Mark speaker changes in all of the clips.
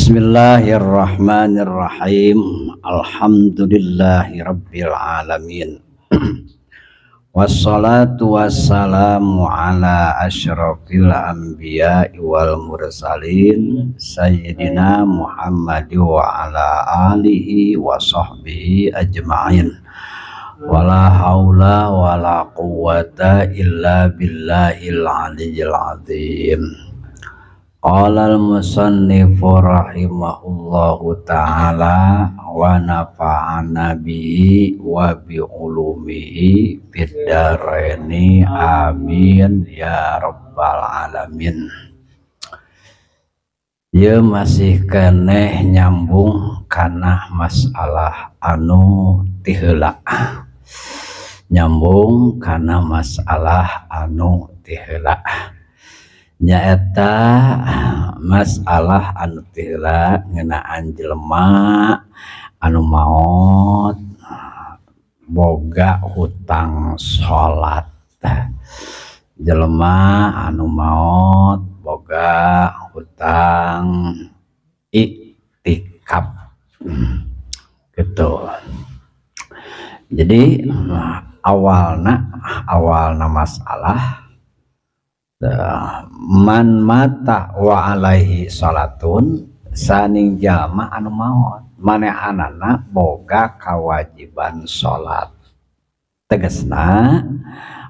Speaker 1: Bismillahirrahmanirrahim. Alhamdulillahi rabbil alamin. Wassalatu wassalamu ala asyrafil anbiya wal mursalin sayyidina Muhammad wa ala alihi wa sahbihi ajma'in. Wala haula wala quwwata illa billahil aliyyil azim. Qala al-musannifu rahimahullahu ta'ala wa nafa'ana bihi wa bi ulumihi fid dharaini, amin ya rabbal alamin. Ya, masih keneh nyambung kana masalah anu tiheula, nyambung kana masalah anu tiheula, nyaeta masalah anu tiheula ngeunaan jelema anu maot boga hutang salat, jelema anu maot boga hutang iktikaf gitu. Jadi awalna awalna masalah man mata wa alaihi salatun, saning jalma anu maot manehanana boga kewajiban salat, tegesna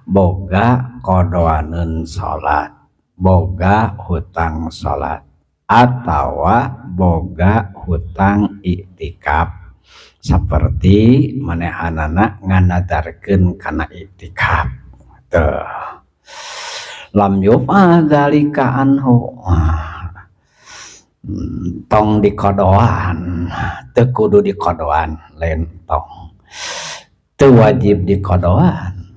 Speaker 1: boga qodoaneun salat, boga hutang salat atawa boga hutang iktikaf, seperti manehanana nganadarkeun kana iktikaf. Teu lam yuf'al dzalika anhu, tong dikodoan, teu kudu dikodoan, lain tong, teu wajib dikodoan,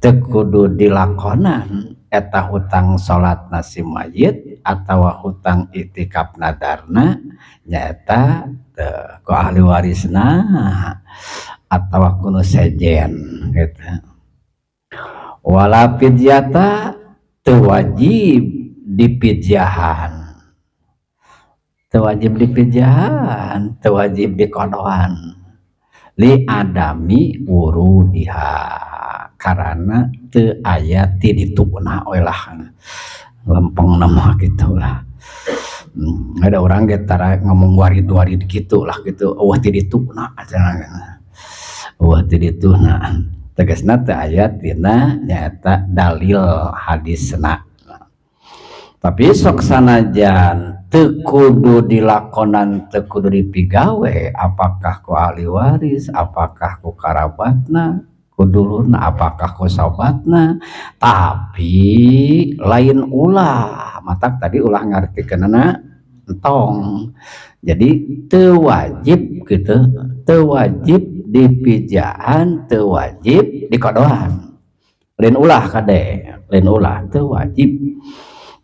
Speaker 1: teu kudu dilakonan eta hutang salatna si mayit atawa hutang itikaf nadarna nyaeta teu ku ahli warisna atawa ku nu sejen gitu. Wala fidyata, teu wajib dipidyahan, teu wajib dipidyahan, teu wajib dikodoan, li adami wurudiha, karena teu aya ti dituna we lah, lempeng nama gitu lah. Ada orang ge tara ngomong warid-warid gitu lah gitu, euweuh ti dituna cenah, euweuh ti dituna, tegasna teu aya tina nyaeta dalil hadisna. Tapi sok sanajan teu kudu dilakonan, teu kudu dipigawe, apakah ku ahli waris, apakah ku karabatna, ku dulurna, apakah ku sobatna, tapi lain ulah. Matak tadi ulah ngartikeunana entong. Jadi teu wajib gitu, teu wajib dipijaan, teu wajib dikodoan, lain ulah kade, lain ulah, teu wajib.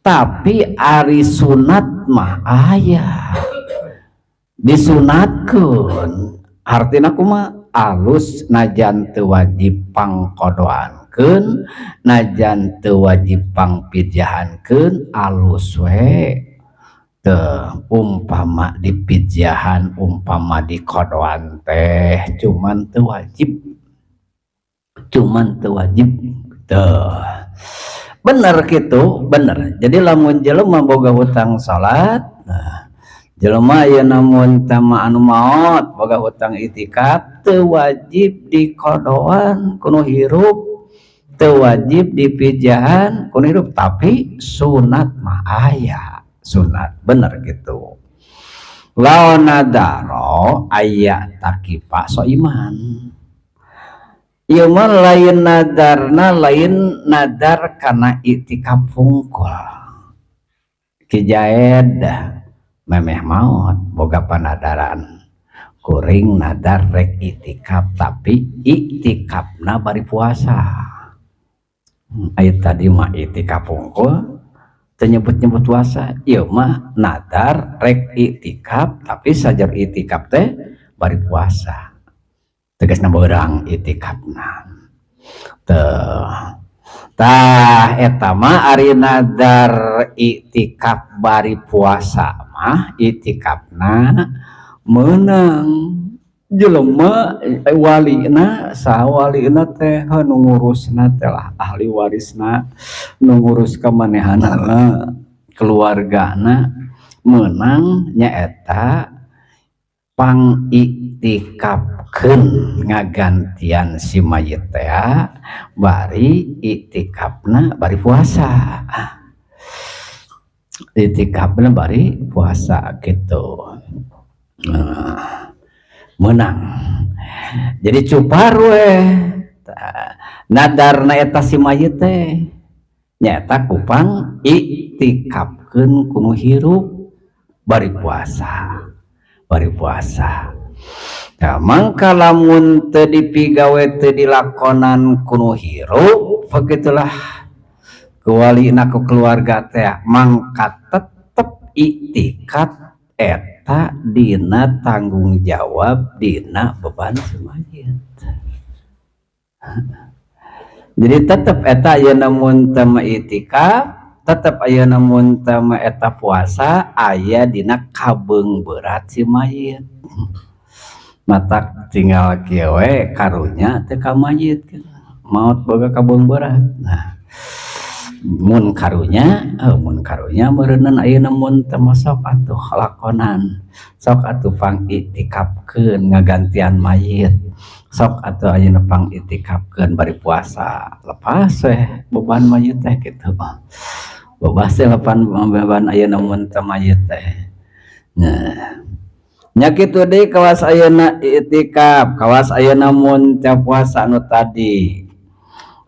Speaker 1: Tapi ari sunat mah aya disunatkeun, artina kumaha? Alus, najan teu wajib pangkodoankeun, najan teu wajib pangpidyahankeun, alus we teu umpama dipidyahan, umpama dikodoan teh, cuman teu wajib, cuman teu wajib teu. Bener gitu, bener. Jadi lamun jelema boga hutang salat, nah, jelema ieu namun tama anu maot boga hutang itikaf, teu wajib dikodoan ku nu hirup, teu wajib dipijahan ku nu hirup, tapi sunat mah aya sunat, bener gitu. Lau nadaro aya takifa soiman. Ieu mah lain nadarna, lain nadar kana itikaf hungkul. Ki Jaed memeh maot boga panadaran, kuring nadar rek itikaf, tapi itikafna bari puasa. Aya tadi mah itikaf hungkul teu nyebut-nyebut puasa, ieu mah nadar rek itikaf tapi sajar itikaf teh bari puasa, tegasna beurang itikafna teu. Tah, eta mah ari nadar iktikaf bari puasa. mah itikafna meunang jelema walina, saha walina teh, nu ngurusna teh lah, ahli warisna, nu ngurus kamanehanana, keluargana, meunang nyaeta pangiktikafkeun ngagantian si mayit teh, bari iktikafna bari puasa, itikafna bari puasa gitu. Nah, meunang jadi cupar we nadarna eta si mayit teh nyaeta ku pangiktikafkeun ku nu hirup bari puasa, bari puasa. Nah, mangka lamun teu dipigawe, teu dilakonan ku nu hirup, begitulah ku walina, ku keluarga teh, mangka tetep iktikaf eta dina tanggung jawab, dina beban si mayit. Jadi tetep eta ayeuna mun teu itikaf, tetep ayeuna mun teu eta puasa, aya dina kabeungberat si mayit. Matak tinggal kieu we, karunya teu ka mayit maot boga kabeungberat. Nah, mun karunya, mun karunya meureunnan ayeuna mun teu mah, sok atuh lakonan, sok atuh pangiktikafkeun ngagantian mayit, sok atuh ayeuna pangiktikafkeun bari puasa, lepas weh beban mayit teh kitu, bebas teh lepan beban ayeuna mun teu mayit teh. Nah, nya kitu deui kawas ayeuna iktikaf, kawas ayeuna mun teu puasa nu tadi,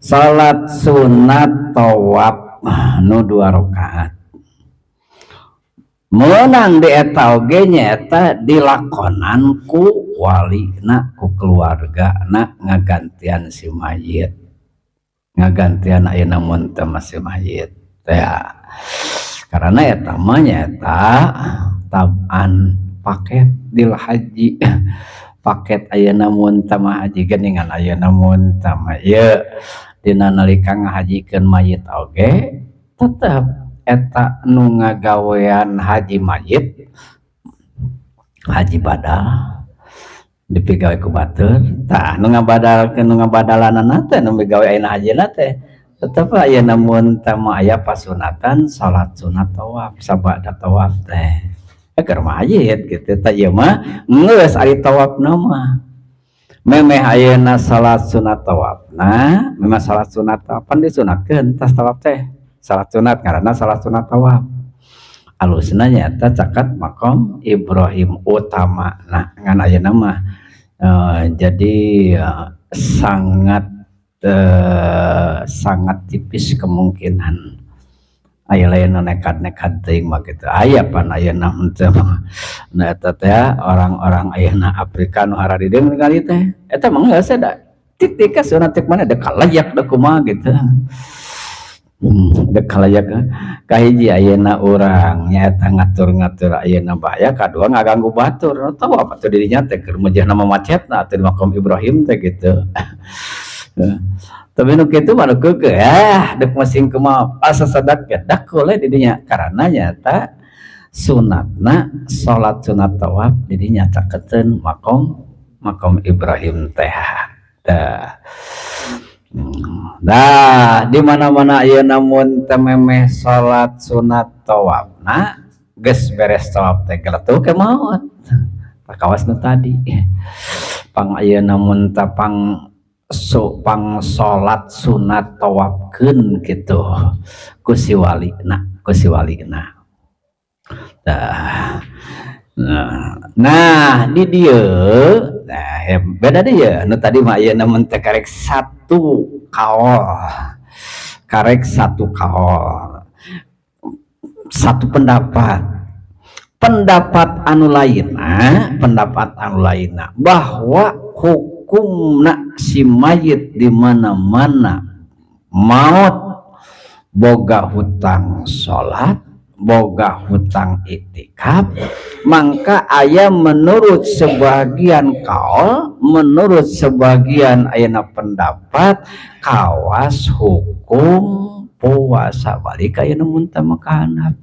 Speaker 1: salat sunat tawaf nu 2 rakaat meunang di eta oge, nyaeta dilakonan ku walina, ku keluargana, ngagantian si mayit, ngagantian ayeuna mun teu si mayit ya, karena eta mah nyaeta taban paket dil haji, paket ayeuna mun teu haji geuningan. Ayeuna mun teu ieu dina nalika ngahajikeun mayit oge, tetep eta nu ngagawean haji mayit, haji badal dipigawe ku batur. Tah, nu ngabadalkeun, nu ngabadalanana teh, nu migawe ayeuna hajina teh, tetep ayeuna mun teu aya pasunatan salat sunat tawaf sabada tawaf teh keur mayit gitu. Tah, ieu mah geus ari tawafna mah memeh ayeuna salat sunat tawafna, memang salat sunat tawaf pan disunatkeun tas tawaf teh, salat sunat ngaranna salat sunat tawaf. Alusna nyaeta caket makom Ibrahim utama. Nah, ngan ayeuna mah jadi sangat sangat tipis kemungkinan aya lain nekat-nekat teuing mah kitu. Aya pan ayeuna henteu mah. Nah, eta teh orang-orang ayeuna Afrika nu hararideung ningali teh, eta mah geus da titik ka sunat cek mana, dek kalayak dek kumaha gitu. Dek kalayak. Kahiji, ayeuna urang nyaeta ngatur-ngatur ayeuna bahaya, kadua ngaganggu batur. Tahu apa tuh dirinya teh keur mejahna mah macetna atuh di makom Ibrahim teh gitu. Tapi nu kitu mah nu keukeuh ah dek masing kumaha asa sadak ge dak boleh di dinya, karena nyata sunatna salat sunat tawaf di dinya caketeun makom makom Ibrahim teh. Tah. Nah, di mana-mana ayeuna mun teu memeh salat sunat tawafna, geus beres tawaf teh geletuh ke maot. Kawas nu tadi. Pang ayeuna mun teu pang so, pang salat sunat tawafkeun kitu ku si walina, ku si walina. Tah. Nah, di dieu nah beda deui ya, nu tadi mah ayeuna mun teh karek satu kaol. Karek satu kaol. Satu pendapat. Pendapat anu lainna, pendapat anu lainna bahwa hukumna si mayit di mana-mana maut boga hutang salat, boga hutang iktikaf, mangka aya menurut sebagian kaol, menurut sebagian ayana pendapat kawas hukum puasa balik ayeuna mun teu mah kahandap.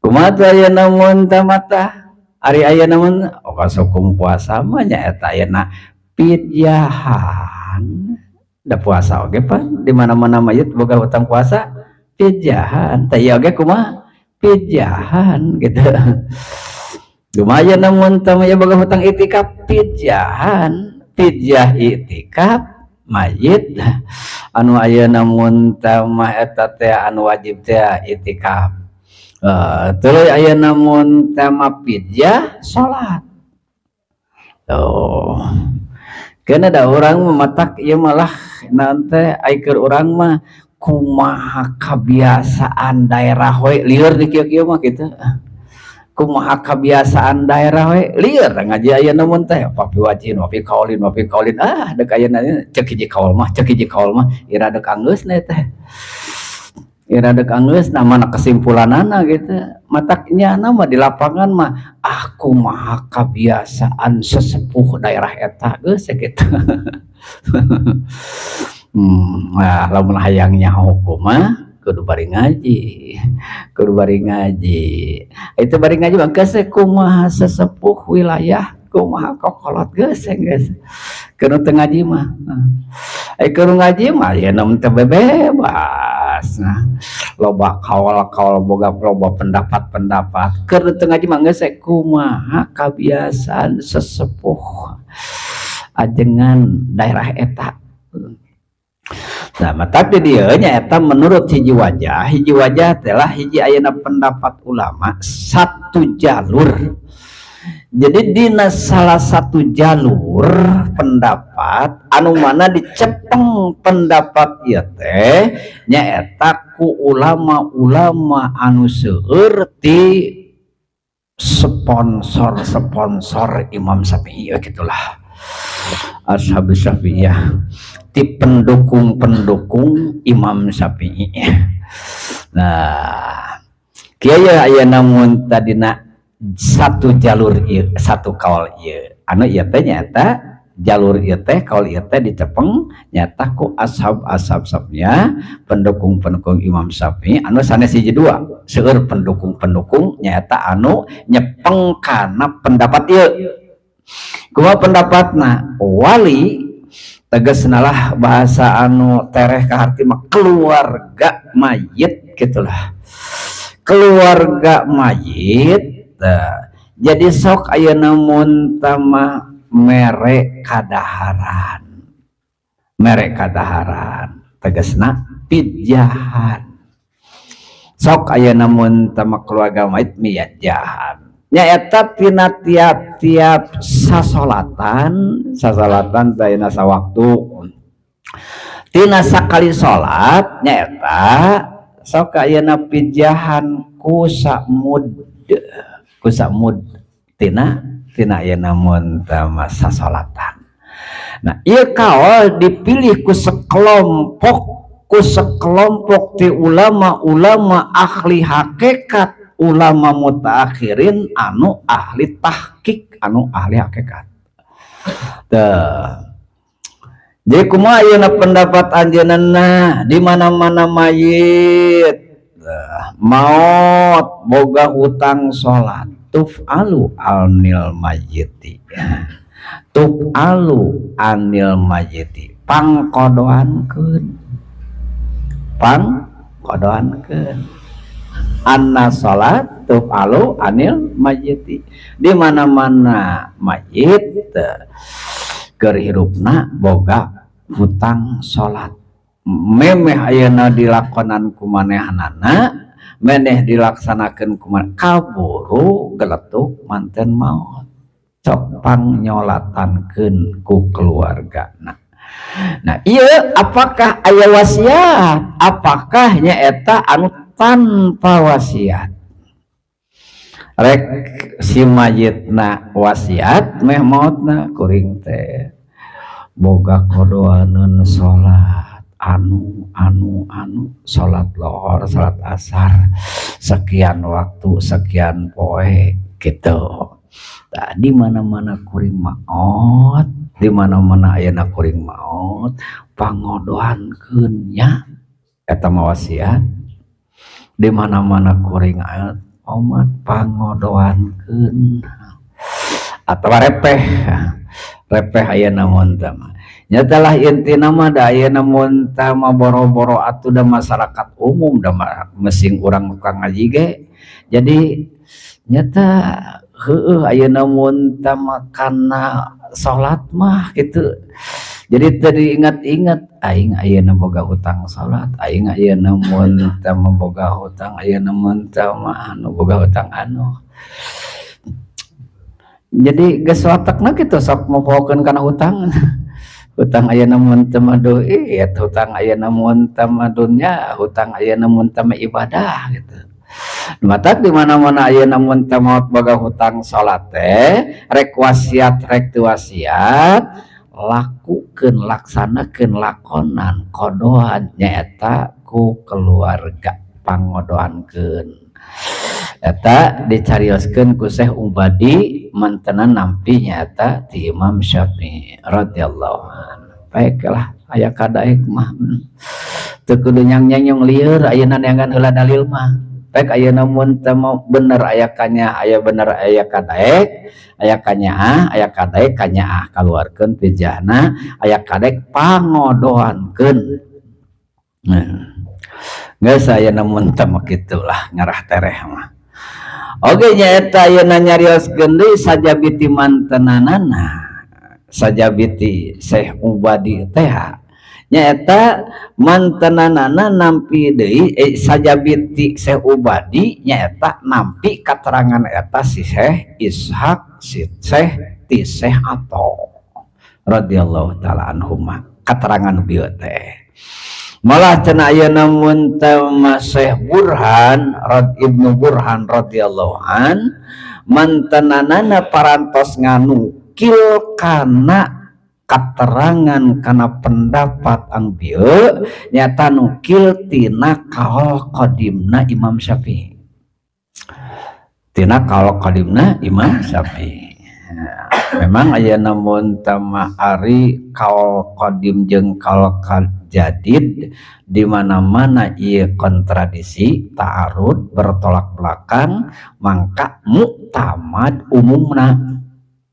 Speaker 1: Kumaha teh ayeuna mun teh mata ari ayeuna mun, oh, hukum puasa mah nya eta ayeuna pidyahan da puasa oge pan di mana-mana mayit boga hutang puasa pidyahan teh, ieu oge kumaha, pidyahan gitu. Lumayan namun teh mah boga hutang itikaf, pidyahan, fidyah itikaf mayit anu ayeuna mun teh mah eta teh anu wajib teh itikaf. Terus ayeuna mun teh mah fidyah salat. Tuh. Keuna da urang mematak ieu malah naon teh, ai keur urang mah kumaha kabiasaan daerah we, lieur di kieu-kieu mah kitu. Kumaha kabiasaan daerah we, lieur ngaji ayeuna mun teh wafi wajhin, wafi qaulin, wafi qaulin, ah dek ayeuna ceuk hiji kaul mah, ceuk hiji kaul mah, ira dek anggeusna teh. Ira dek anggeusna mana kesimpulanana gitu. Matak nyana mah di lapangan mah, ah, kumaha kabiasaan sesepuh daerah eta geus kitu. Nah, lamun hayang nyaho mah kudu bari ngaji, kudu bari ngaji. Itu bari ngaji mah geus kumaha sesepuh wilayah, kumaha kokolot, geus geus. Keur teu ngaji mah. Ai keur ngaji mah ya teu bebas. Nah, loba kaul-kaul, boga loba pendapat-pendapat. Keur teu ngaji mah geus kumaha kabiasaan sesepuh ajengan daerah eta. Nah, tapi dia nya eta menurut hiji wajah telah hiji ayeuna pendapat ulama satu jalur. Jadi dina salah satu jalur pendapat anu mana dicepeng pendapat ieu teh nyaeta ku ulama-ulama anu seueur ti sponsor-sponsor Imam Syafi'i gitulah. Ashab Syafi'iyah, ti pendukung-pendukung Imam Syafi'i. Nah, kieu aya namun tadina satu jalur ieu, satu kaul ieu. Anu ieu teh nyaeta jalur ieu teh, kaul ieu teh dicepeng nyata ku ashab-ashab sabnya, pendukung-pendukung Imam Syafi'i anu sanes hiji dua, seueur pendukung-pendukung nyaeta anu nyepeng kana pendapat ieu. Kumaha pendapatna? Wali tegasna lah, bahasa anu tereh kaharti mah keluarga mayit gitulah, keluarga mayit. Nah, jadi sok ayeuna mun mah mere kadaharan, mere kadaharan tegasna pidyahan. Sok ayeuna mun mah keluarga mayit miyajahan nyaeta tina tiap-tiap sasolatan, sasolatan teh sawaktu tina sakali salat nyaeta sok ayeuna pidyahan ku samud, ku samud tina tina ayeuna mun mah sasolatan. Nah, ieu kaol dipilih ku sekelompok ti ulama-ulama ahli hakikat, ulama mutaakhirin anu ahli tahqiq, anu ahli hakikat. Teu. Jadi kumaha ayeuna pendapat anjeunna? Di mana-mana mayit maot boga hutang salat, tuf'alu anil mayyiti, tuf'alu anil mayyiti, pangqodoankeun, pangqodoankeun anna salat tuf'alu anil mayyiti. Di mana-mana mayit keur hirupna boga hutang salat, memeh ayeuna dilakonan ku manehanana, meneh dilaksanakeun ku kaburu geletuk manten maot, sok pangyolatankeun ku keluargana. Nah, iya, apakah aya wasiat, apakah nyaeta anu tanpa wasiat? Rek si mayitna wasiat meh maotna, kuring teh boga qodoaneun salat anu anu anu, salat lohor, salat asar, sekian waktu, sekian poe gitu. Nah, di mana-mana kuring maot, di mana-mana ayeuna kuring maot, pangodoankeun nya, eta mah wasiat. Di mana-mana kuring Omat pangodoankeun atawa repeh repeh ayeuna mun teh mah. Nya lah, intina mah da ayeuna mun teh mah boro-boro atuh da masyarakat umum, da mesing urang tukang ngaji ge. Jadi nyata heueuh, ayeuna mun teh mah kana salat mah kitu. Jadi teu diingat-ingat, aing ayeuna boga hutang salat, aing ayeuna mun teh mah boga hutang, ayeuna mun teh mah anu boga hutang anu. Jadi geus watakna kitu, sok mopohokeun kana hutang. Hutang ayeuna mun teu mah duit, hutang ayeuna mun teu mah dunya, hutang ayeuna mun teu mah ibadah gitu. Matak di mana-mana ayeuna mun teu maot boga hutang salat teh, rek wasiat rek teu wasiat, lakukeun, laksanakeun, lakonan qodoan nyaeta ku keluarga pangodoankeun. Eta dicarioskeun ku Syekh Ubadi, mantenan nampi nyaeta ti Imam Syafi'i radhiyallahu anhu. Baiklah, aya kadaek mah teu kudu nyang-nyang lieur ayeuna neangan heula dalil mah. Baik, ayeuna mun teu mau bener aya kanya, aya bener aya kadaek, aya kanyaah, aya kadaek kanyaah kaluarkeun pijana, aya kadaek pangodoankeun. Nah, geus ayeuna mun teu mah kitu lah ngarah tereh mah. Oke, nyaeta ayeuna nyarioskeun deui sajabiti mantenanana, sajabiti Syekh Ubadi teh nyaeta mantenanana nampi deui, sajabiti Syekh Ubadi nyaeta nampi katerangan eta si Syekh Ishaq, si Syekh ti Syekh Atha radhiyallahu taala anhuma katerangan bieu teh. Malah cenah ayeuna mun teh mah Syekh Burhan Rad Ibnu Burhan radhiyallahu an mantenanana parantos nganukil kana katerangan kana pendapat ang bieu, nyata nukil tina kaul qadimna Imam Syafi'i, tina kaul qadimna Imam Syafi'i. Nah, memang ayeuna mun teh mah ari kaul qadim jeung kaul jadid di mana-mana ieu kontradiksi, ta'arud, bertolak belakang, mangka muktamad umumna,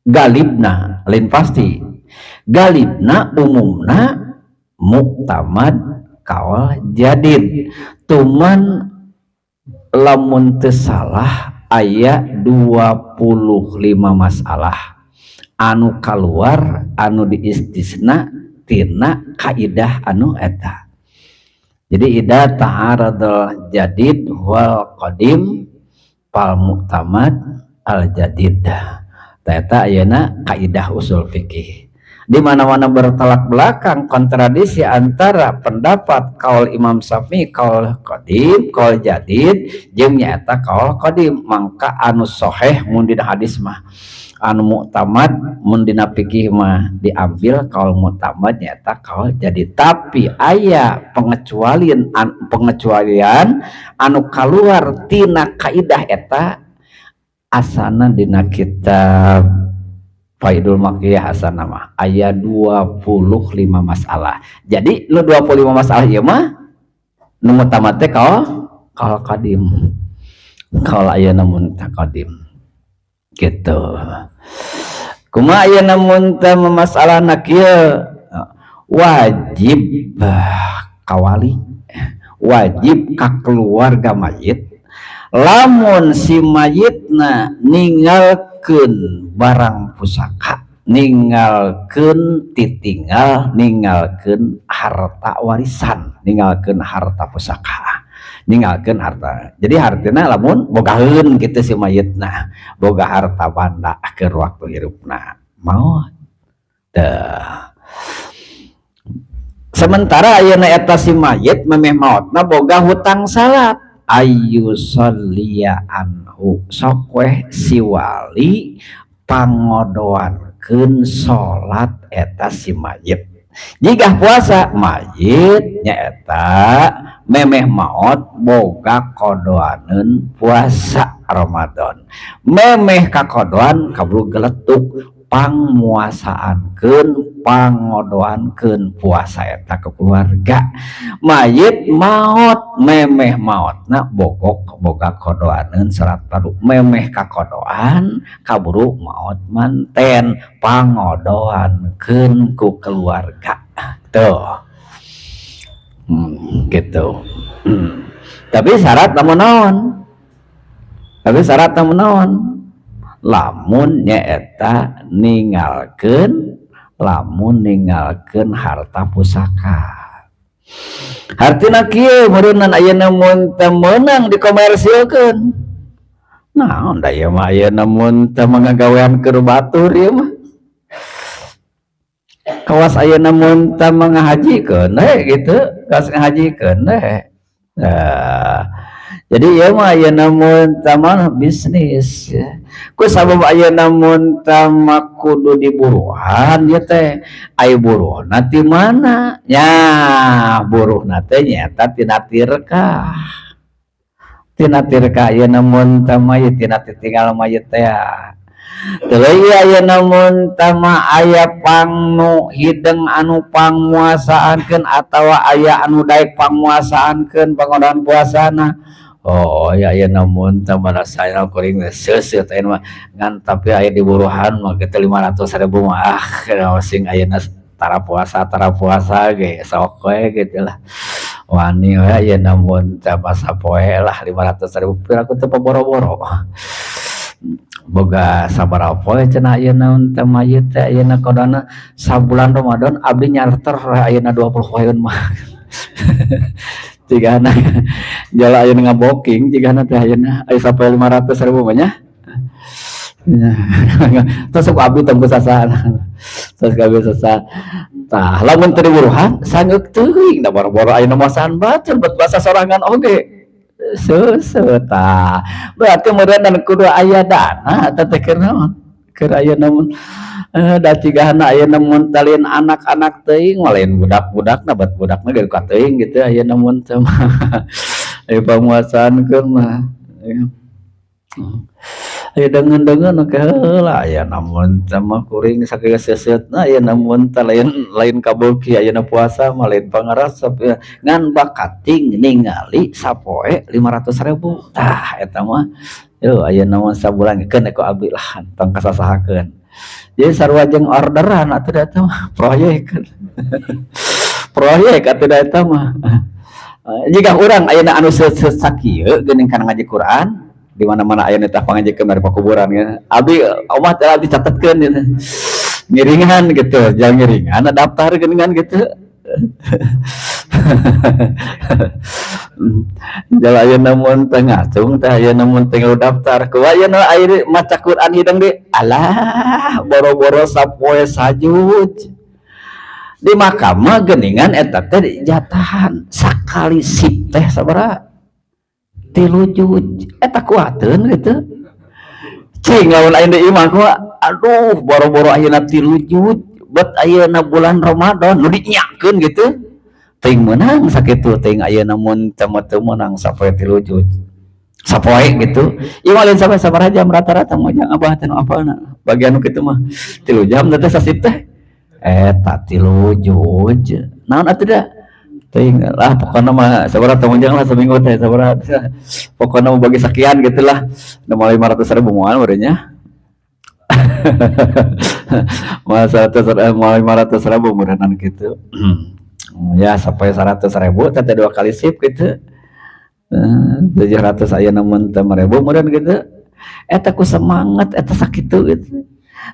Speaker 1: galibna, lain pasti, galibna, umumna muktamad kaul jadid. Tuman lamun teu salah aya 25 masalah anu keluar, anu diistisna tina kaidah anu eta. Jadi idza ta'aradal jadid wal qadim fal muktamad al jadid. Eta ayeuna kaidah usul fikih. Di mana-mana bertolak belakang, kontradiksi antara pendapat kaul Imam Syafi'i, kaul qadim, kaul jadid jeung nyaeta kaul qadim, mangka anu soheh mun dina hadis mah, anu muktamad mun dina fikih mah diambil kaul muktamad nyaeta kaul jadid. Tapi aya pengecualian, pengecualian anu kaluar tina kaidah eta. Asana dina kitab Faidul Maqiyah asana mah aya 25 masalah. Jadi nu 25 masalah ieu mah nu muktamad teh kaul kaul qadim, kaul ayeuna mun qadim gitu. Kumaha ayeuna mun teh masalahna kieu? Wajib kawali, wajib ka keluarga mayit lamun si mayitna ninggalkeun barang pusaka, ninggalkeun titinggal, ninggalkeun harta warisan, ninggalkeun harta pusaka, ninggalkeun harta. Jadi hartina lamun bogaheun kitu, si mayitna boga harta banda keur waktu hirupna maot. Tah, sementara ayeuna eta si mayit memeh maotna boga hutang salat, ayyusholliya anhu, sok weh si wali pangodoankeun salat eta si mayit. Jika puasa mayit nyaeta memeh maot boga kodoaneun puasa Ramadan, memeh kakodoan kaburu geletuk. Pangmuasaankeun, pangodoankeun puasa eta ke keluarga. Mayit maot, memeh maotna bogok boga kodoaneun salat fardu, memeh kakodoan kaburu maot manten, pangodoankeun ku keluarga tuh. Gitu. Tapi syarat lamun naon? Tapi syarat lamun naon? Lamun nyaeta ninggalkeun, lamun ninggalkeun harta pusaka. Hartina kieu meureunnan ayeuna mun teu meunang dikomersilkeun. Naon da ieu mah ayeuna mun teu ngagawean keur batur ieu mah. Kawas ayeuna mun teu ngahajikeun we gitu, kawas ngahajikeun we. Nah, jadi ieu mah ayeuna mun teu mah bisnis. Ku sabab ayeuna mun teu mah kudu diburuhan ieu teh. Ai buruhna ti mana? Nya buruhna teh nyaeta tina tirkah. Tina tirkah ayeuna mun teu mah ieu tina titinggal mayit teh. Teuing ayeuna mun teu mah aya pangnu hideng anu pangmuasaankeun atawa aya anu daek pangmuasaankeun pangodoan puasana. Oh ya ayeuna mun teu mah saya kuring seuseut ayeuna mah, ngan tapi aya diburuhan mah kitu 500.000 mah, ah sing ayeuna tara puasa ge sok we gitu lah. Wani we ayeuna mun teu mah sapoe lah 500.000 piraku teu boro-boro. Boga sabaraha poe cenah ayeuna teh mayit teh ayeuna kodana sabulan Ramadan abdi nyarter ayeuna 20 poeun mah. Jigana jala ayeuna ngaboking jigana teh ayeuna aya sapoe 500.000 mah nya. Terus ku abdi tong kusasaan. Terus abdi sasa. Tah lamun teu diburuhan sangeuk teuing da boro-boro ayeuna masaan batur bet bahasa sorangan oge. Seuseut tah. Berarti meureun kudu aya dana eta teh keur naon? Keur ayeuna mun da cigahana ayeuna mun talin anak-anak teuing mah lain budak-budakna, bet budakna ge ka teuing gitu ayeuna mun teu mah. Aya pamuasaankeun mah. Aya deungeun-deungeun oke heula aya namun teu mah kuring sakieu seuseutna ayeuna mun teh lain kabeuki ayeuna puasa mah lain pangarasep ya. Ngan bakating ningali sapoe 500.000 tah eta mah yeuh ayeuna mah sabulan keun ku abdi lah tong kasasahakeun. Jadi sarua jeung orderan atuh da eta mah proyek. Proyek atuh da eta mah. Jika urang ayeuna anu seuseut sakieu geuning kana ngaji Quran di mana-mana ayeuna tah pangajikeun dari pakuburan ya. Abdi omah teh abdi catetkeun gitu. Ngiringan gitu, jangan ngiringan daftar geuningan gitu. Jala ayeuna mun teu ngacung teh ayeuna mun teu daftar. Kumaha ayeuna aya maca Quran hidung deui. Alah, boro-boro sapoe sajuj. Di makam mah geuningan eta teh jatahan sakali sip teh sabaraha? 3 juj. Eta kuateun gitu. Cing lamun aya di imah kumaha? Aduh, boro-boro ayeuna 3 juj, bet ayeuna bulan Ramadan nu dinyakeun gitu. Teuing meunang sakitu teuing ayeuna mun teu meunang sapoe 3 juj. Sapoe gitu. Ieu mah lain sampe sabaraha jam rata-rata mojang abah teh nu apalna. Bagian nu kitu mah 3 jam teh sasip teh. Eta 3 juj. Naon atuh da? Teuing lah pokona mah sabaraha teh mojang lah seminggu teh sabaraha. Pokona mah bagi sekian gitulah. Nu 500.000 moal meureun nya. Moal 100 moal 500.000 meureunnan kitu. Ya sampai 100.000 teh 2 kali sip gitu. 700 ayeuna mun teu 1000 meureun gitu. Eta ku semangat eta sakitu gitu.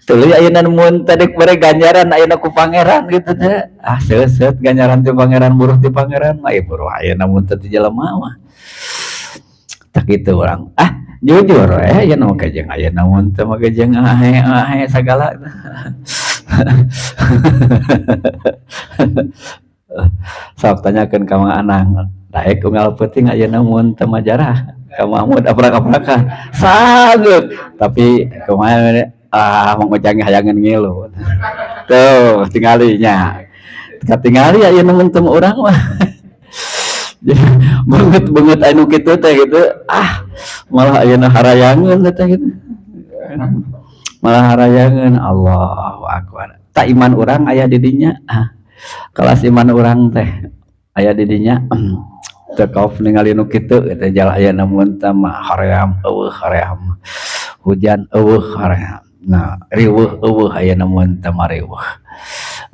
Speaker 1: Tuluy ayeuna mun teh dek bere ganjaran ayeuna ku pangeran gitu teh. Ah seuseut ganjaran ti pangeran buruh ti pangeran mah ieu buruh ayeuna mun teu ti jelema mah. Tah kitu urang. Ah jujur we ayeuna mah jeung ayeuna mun teu mah jeung ahe-ahe sagala. Sok tanyakeun ka Mang Anang, daek unggal peuting ayeuna mun teu mah jarah ka Mahmud aprak-aprakan. Sanggeuk tapi kumaha ah Mang Ujang hayangeun ngilu. Tuh tingali nya. Katingali ayeuna mun teu urang mah. Jadi beungeut-beungeut anu kitu teh gitu, ah malah ayeuna harayangeun teh gitu. Malah harayangeun. Allahu akbar. Tak iman urang aya di dinya. Ah, kelas iman urang teh aya di dinya. Teu kaop ningali nu kitu gitu jalah. Aya namun teh mah hoream euweuh, hoream hujan euweuh, hoream. Nah, riweuh euweuh, aya namun teh mah riweuh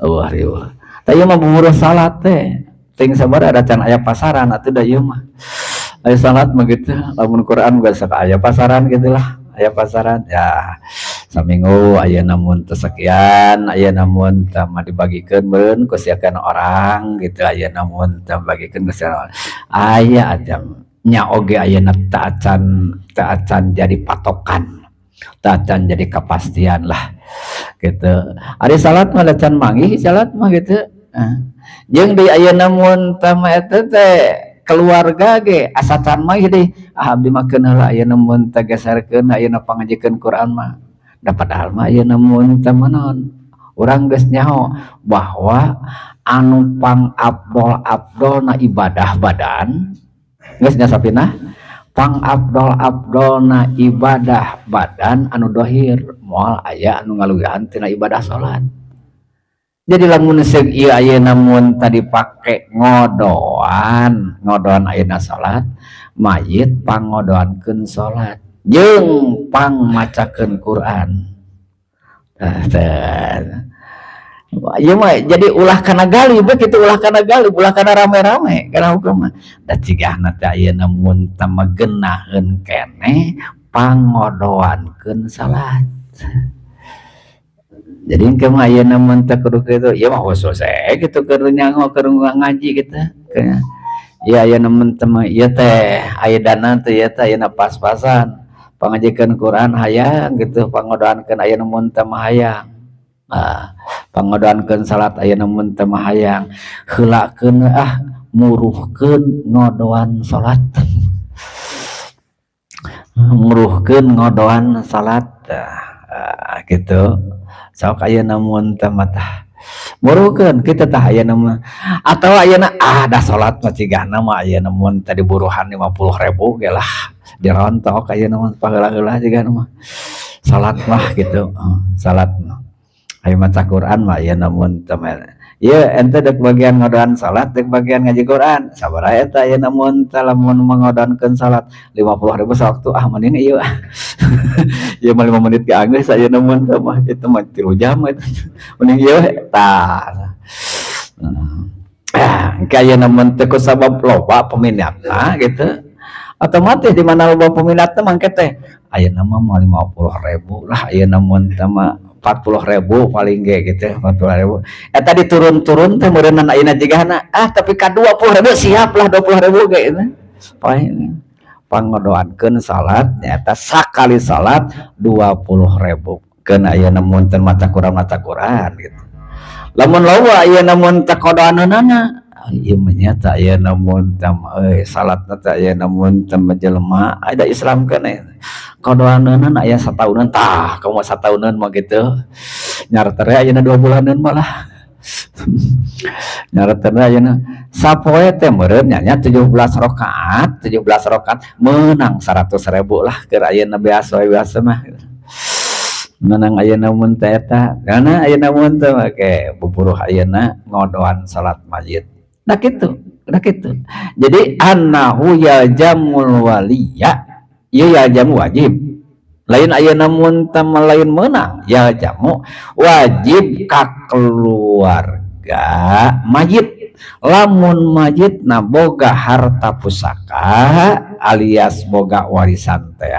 Speaker 1: euweuh, riweuh. Tah, ieu mah buburu salat teh ting sabar ada can aya pasaran atuh. Da ieu mah aya salat mah gitu. Lamun Quran geus aya pasaran gitu lah, aya pasaran ya saminggu aya namun teu sekian, aya namun teh mah dibagikeun meureun ku siakan orang gitu, aya namun teh bagikeun ku siakan orang. Aya aja nya oge ayeuna teu acan jadi patokan, teu acan jadi kepastian lah gitu. Ari salat mah can manggih salat mah gitu. Jeung di ayeuna mun teh mah eta teh keluarga ge asa can manggih deui. Ah, abdi mah keun heula ayeuna mun teh geserkeun ayeuna pangajikeun Quran mah. Da padahal mah ayeuna mun teh mah naon, urang geus nyaho bahwa anu pang afdol-afdolna ibadah badan geus nya sapinah, pang afdol-afdolna ibadah badan anu dohir moal aya anu ngaluwihan tina ibadah salat. Jadi lamun seug ieu ayeuna mun tadi pake ngodoan ngodoan ayeuna salat mayit, pangodoankeun salat jeung pang macakeun Quran. Tah, ieu mah jadi ulah kana galib kitu, ulah kana galib, ulah kana rame-rame kana hukum mah. Da cigahna teh ayeuna mun teh genaheun keneh pangodoankeun salat. Jadi engke mah ayeuna mun teh kudu kitu, ieu mah khusus we gitu keur nyango, keur ngaji gitu. Ya, ayeuna mun teh mah ieu teh aya dana teh, ieu teh ayeuna pas-pasan, pangajikeun Quran hayang gitu, pangodoankeun ayeuna mun teh mah hayang. Nah, pangodoankeun salat ayeuna mun teh mah hayang, heulakeun ah, muruhkeun ngodoan salat, muruhkeun ngodoan salat. Ah, gitu. Sok ayeuna mun teh mah tah muruhkeun kitu tah ayeuna mah. Atawa ayeuna, ah, da salat mah cigahna mah ayeuna mun tadi buruhan 50.000 ge lah dirontok ayeuna mah, paheula-heula cigahna mah salat mah gitu. Salat mah aya maca Quran mah ayeuna mun teh ieu ente dek bagian ngodoan salat, dek bagian ngaji Quran sabaraha eta ayeuna mun teh. Lamun mengodoankeun salat 50.000 sawaktu, ah, mending ieu, ieu mah 5 menit ge anggeus. Ayeuna mun teh mah itu mah 3 jam eta, mending ieu tah. Ah, engke ayeuna mun teh ku sabab loba peminatna gitu, otomatis di mana loba peminatna mangke teh ayeuna mah 50.000 lah, ayeuna mun teh mah 40.000 paling ge gitu, 40.000 eta diturun-turun teh meureunna ayeuna jigana. Ah, tapi ka 20.000 siap lah, 20.000 ge gitu paling pangodoankeun salat nyata sakali salat 20.000 keun. Ayeuna mun teu maca Quran, maca Quran gitu. Lamun loba ayeuna mun teh kodoaneunana ieu mah nyata ayeuna mun teh euy salatna teh ayeuna mun teh jelema ada Islam keneh kodoaneunana aya sataunan. Tah, kamu sataunan mah gitu nyarter ayeuna 2 bulanan malah nyarter ayeuna sapoe teh meureun nya 17 rakaat, 17 rakaat menang 100.000 lah keur ayeuna biasa biasa mah menang ayeuna mun teh eta. Karena ayeuna mun teh make buburuh ayeuna ngodoan salat mayit. Nah, kitu, nah kitu. Jadi annahu yalzamul waliya, ieu yalzamu wajib, lain ayeuna mun teh lain meunang. Yalzamu wajib ka keluarga mayit lamun mayitna boga harta pusaka alias boga warisan teh,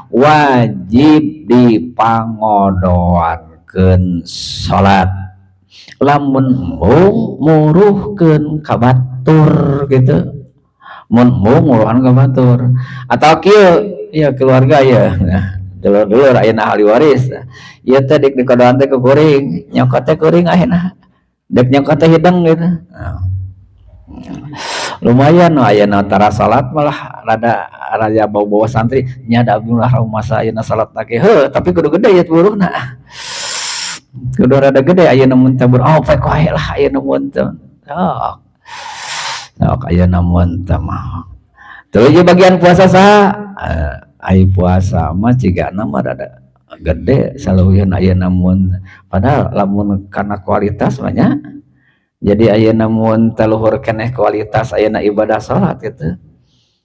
Speaker 1: wajib dipangodoankeun salat. Lamun embung, muruhkeun ka batur gitu. Mun embung, muruhan ka batur. Atau kieu ya, keluarga ya, nah, dulur-dulur ayeuna ahli waris ieu teh dek dikodoan teh ku kuring, nyokot teh kuring ayeuna dek nyokot teh hideng gitu. Nah, lumayan ayeuna tara salat malah rada rada bau-bau santri nya. Da abdi lah masa ayeuna salat lagi heuh, tapi kudu gede ya buruhna, kudu rada gede ayeuna mun teh. Oh, poek wae lah ayeuna mun teh. Sok sok ayeuna mun teh mah. Terus bagian puasa saha? Ai puasa mah cigana mah rada Gede saleuwihna ayeuna mun, padahal lamun kana kualitas banyak. Jadi ayeuna mun teu luhur keneh kualitas ayeuna ibadah salat gitu.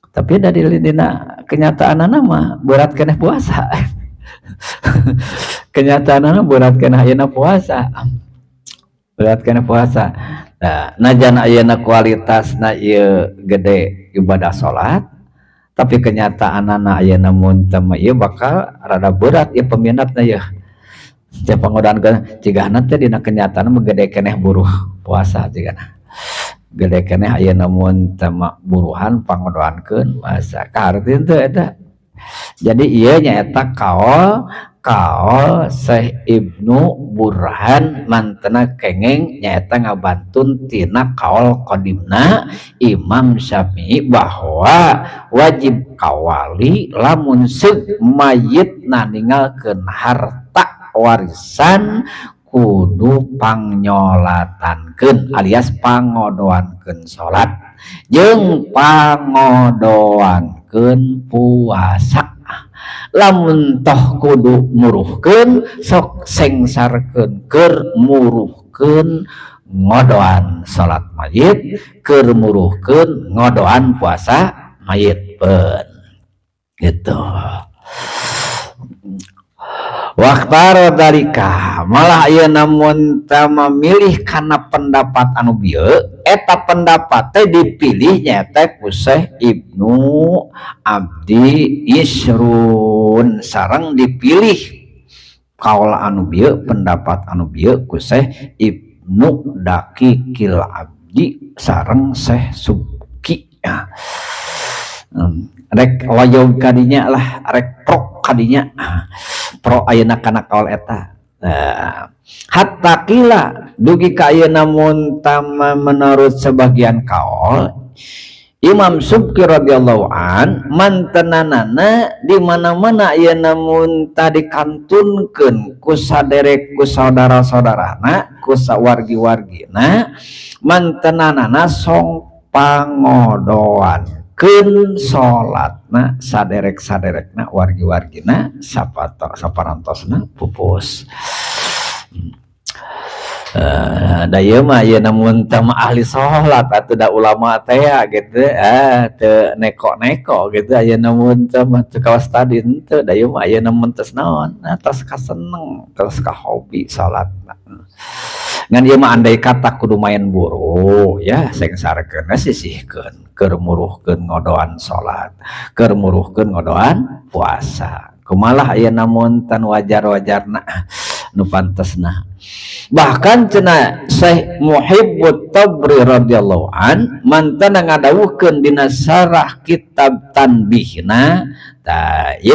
Speaker 1: Tapi dari dina kenyataanana mah berat keneh puasa. Kenyataanana berat keneh ayeuna puasa. Berat keneh puasa. Nah, najan ayeuna kualitasna ieu gede ibadah salat, tapi kenyataanana ayeuna mun teu mah ieu bakal rada berat ieu peminatna yeuh. Setiap pangodoan ke cigahna teh dina kenyataan mah gede keneh buruh puasa cigahna. Gede keneh ayeuna mun teu mah buruhan pangodoankeun puasa. Kaharti teu eta? Jadi ieu nyaeta kaol kaol Syekh Ibnu Burhan mantena kengeng nyaeta ngabantun tina kaol qadimna Imam Syafi'i bahwa wajib kawali lamun seug mayitna ninggalkeun harta warisan kudu pangnyolatkeun alias pangodoankeun salat jeung pangodoankeun puasa. Lamun toh kudu muruhkeun, sok sengsarkeun keur muruhkeun ngodoan salat mayit, keur muruhkeun ngodoan puasa mayit peun gitu. Waqtaro dalika, malah ieu namun teu memilih kana pendapat anu bieu, eta pendapat teh dipilih nyaeta ku Syekh Ibnu Abdi Isrun, sareng dipilih kaul anu bieu, pendapat anu bieu ku Syekh Ibnu Daqiqil Abdi sareng Syekh Subki. Ya. Rek loyog kadinya lah, rek pro kadinya, pro ayeuna kana kaul eta. Nah, hatta qila dugi ka ayeuna mun tama menurut sebagian kaul Imam Subki radhiyallahu an mantenanana di mana-mana ayeuna mun tadi kantunkeun ku saderek, ku saudara-saudarana, ku sawargi-wargina, mantenanana song pangodoan keun salatna saderek-saderekna, wargi-wargina sapato saparantosna pupus. Da ieu mah ayeuna mun teu mah ahli salat atuh, da ulama teh ya gitu, ah teu neko-neko gitu ayeuna mun teu mah teu kawas tadi henteu. Da ieu mah ayeuna mun tos naon, nah, tos kaseneng, tos ka hobi salatna. Ngan ieu mah andai kata kudu main buruh ya, sengsarkeun sisihkeun keur muruhkeun ngodoan salat, keur muruhkeun ngodoan puasa. Kumalah ayeuna mun tan wajar-wajarna nu pantesna. Bahkan cenah Syekh Muhibbut Tabri radhiyallahu an mantana ngadawuhkeun dina syarah kitab Tanbihna. Tah ya,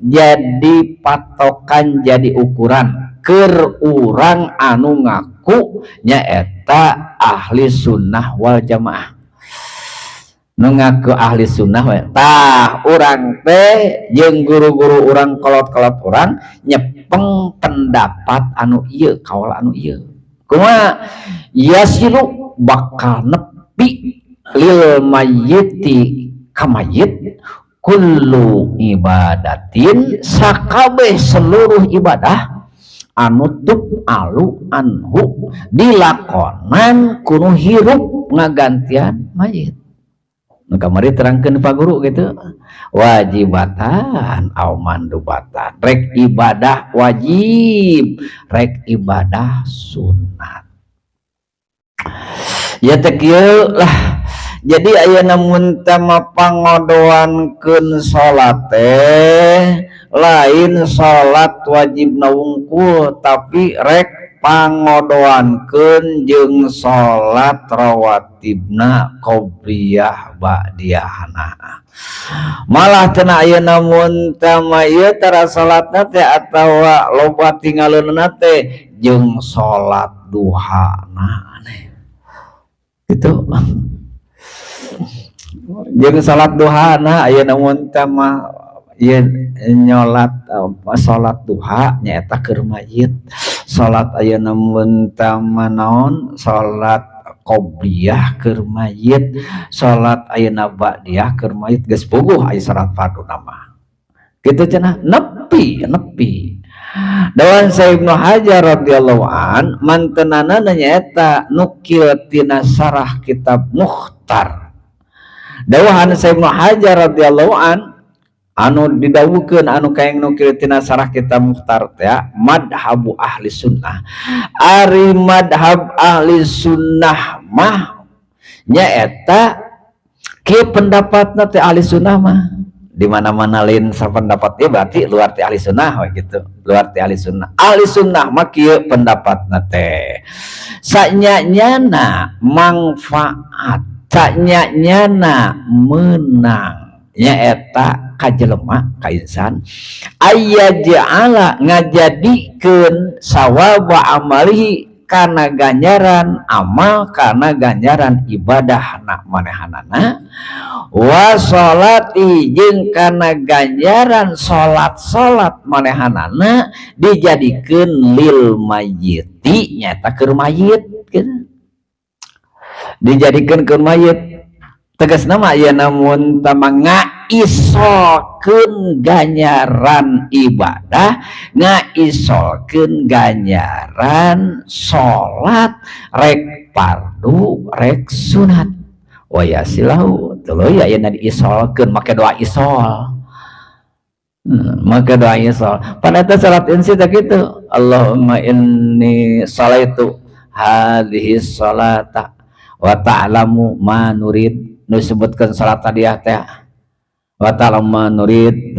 Speaker 1: jadi patokan, jadi ukuran keur urang anu ngaku nyaeta ahli sunnah wal jamaah, nu ngaku ahli sunnah we. Tah, urang teh jeung guru-guru urang, kolot-kolot urang nyepeng pendapat anu ieu, kaul anu ieu. Kumaha? Yasilu bakal nepi lil mayyiti ka mayit kullu ibadatin sakabeh seluruh ibadah anu tuf'alu anhu dilakonan ku nu hirup ngagantian mayit. Nu kamari terangkeun Pak Guru gitu, wajibatan au mandubatan, rek ibadah wajib, rek ibadah sunat ya teh kieu lah. Jadi ayeuna mun teh mah pangodoankeun salat teh lain salat wajibna wungkul, tapi rek pangodoankeun jeung salat rawatibna, qobliyah ba'diyahna. Malah cenah ayeuna mun teh mah ieu tara salatna teh atawa loba tinggalna teh jeung salat duhana aneh gitu, jeung salat duhana. Ayeuna mun teh mah ieu nyolat salat duha nyaeta keur mayit, salat ayeuna mun teh mah naon, salat qobliyah keur mayit, salat ayeuna ba'diyah keur mayit, geus puguh aya salat farduna mah kitu cenah. Nepi. Nepi nepi. Dawuhan Syekh Ibnu Hajar radhiyallahu an, mantenana nyaeta nukil tina syarah kitab Mukhtar. Dawuhan Syekh Ibnu Hajar radhiyallahu an, anu didawukeun, anu kaeng nukil tina syarah kitab Mukhtar teh, madhabu ahli sunnah, ari madhab ahli sunnah mah nyaeta kieu pendapatna teh. Ahli sunnah mah di mana-mana lain pendapat dia berarti luar ti ahli sunnah we gitu, luar ti ahli sunnah. Ahli sunnah mah kieu pendapatna teh, sanya-nyana manfaat, sanya-nyana menang, nyaeta ka jelema, ka insan, ayyaj'ala ngajadikeun sawaba amalihi kana ganjaran amal, kana ganjaran ibadah na manehanana, wa sholati jeung kana ganjaran salat-salat manehanana, dijadikeun lil mayyiti, nyata keur mayit gitu. Dijadikeun keur mayit tegasna mah aya namun tama ngaisolkeun ganjaran ibadah, ngaisolkeun ganjaran salat, rek fardu rek sunat, wa yasilahu tuluy aya diisolkeun make doa isol. Make doa isol pan eta salat insi teh kitu, Allahumma inni sholaitu hadhihi sholata wa ta'lamu ma nurid, nu disebutkeun salat tadi teh, wa ta'lamu ma nurid,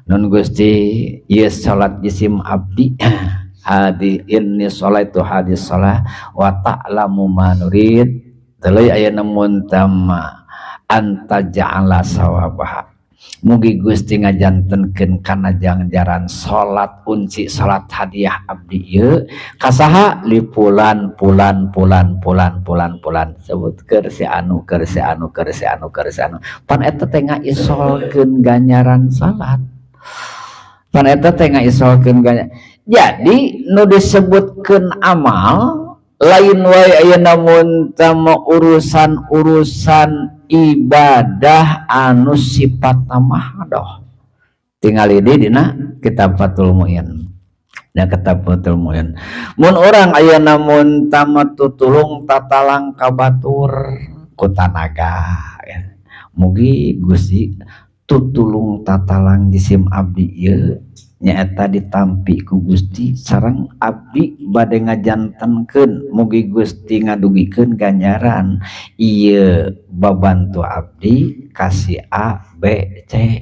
Speaker 1: nun Gusti, ieu salat jisim abdi, hadi inni sholaitu hadis shalah wa ta'lamu ma nurid, tuluy aya namun tama anta ja'ala sawabaha, mugi Gusti ngajantenkeun kana ganjaran salat unci, salat hadiah abdi ieu kasaha, li pulan pulan pulan pulan pulan pulan, sebut keur si anu, keur si anu, keur si anu, keur si anu. Pan eta teh ngaisolkeun ganjaran salat, pan eta teh ngaisolkeun ganjaran. Jadi nu disebutkeun amal lain wae aya namun tama urusan-urusan ibadah anu sifat mahdoh. Tinggal ini dina kitab Fathul Muin dan kitab Fathul Muin, mun orang aya namun tama tutulung tatalang ka batur ku tanaga ya. Mugi Gusti tutulung tatalang jisim abdi ieu nyaeta ditampi ku Gusti, sareng abdi bade ngajantenkeun, mugi Gusti ngadugikeun ganjaran ieu babantu abdi ka si A B C.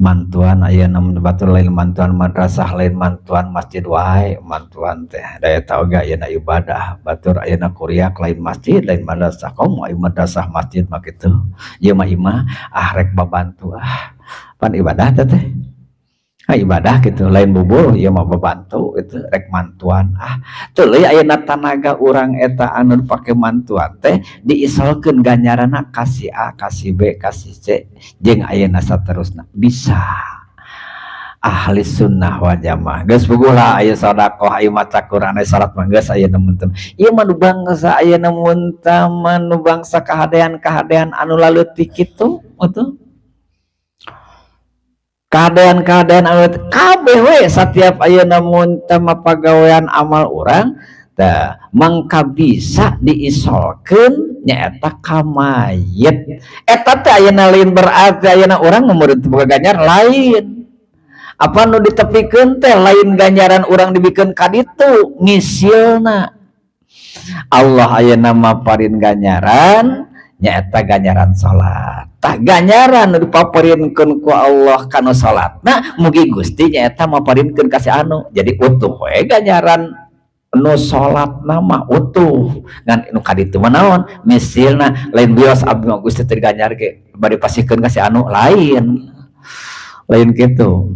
Speaker 1: Mantuan aya namun batur, lain mantuan madrasah, lain mantuan masjid wae. Mantuan teh daya tau oge ayeuna ibadah batur, ayeuna kuriak lain masjid, lain madrasah, komo aya madrasah masjid mah kitu. Ieu mah imah ah, rek babantu ah, pan ibadah teh teh. Ah, ibadah gitu, lain bubur ieu mah, babantu itu rek mantuan ah. Tuluy ayeuna tanaga urang eta anu pake mantuan teh diisolkeun ganjaranna ka si A, ka si B, ka si C, jeung ayeuna saterusna. Bisa ahli sunnah wal jamaah geus puguh lah, aya sedekah, aya maca Quran, aya salat mah geus aya mun teu. Ieu mah nu bangsa aya mun tama nu bangsa kahadean-kahadean anu laleutik kitu atuh, keadaan-keadaan anu kabeh we setiap ayeuna mun teu pagawean amal urang tah mangka bisa diisolkeun nyaeta ka mayit. Eta teh ayeuna lain berarti ayeuna urang murid boga ganjar lain. Apa nu ditepikeun teh lain ganjaran urang dibikeun ka ditu, ngisilna Allah ayeuna maparin ganjaran nyaeta ganjaran salat. Tah, ganjaran nu dipaparinkeun ku Allah kana salatna, mugi Gusti nyaeta maparinkeun ka si anu. Jadi utuh we ganjaran nu salatna mah utuh, ngan nu ka ditu mah naon misilna, lain bios abdi mah Gusti teu diganjar ge bade pasihkeun ka si anu, lain, lain kitu.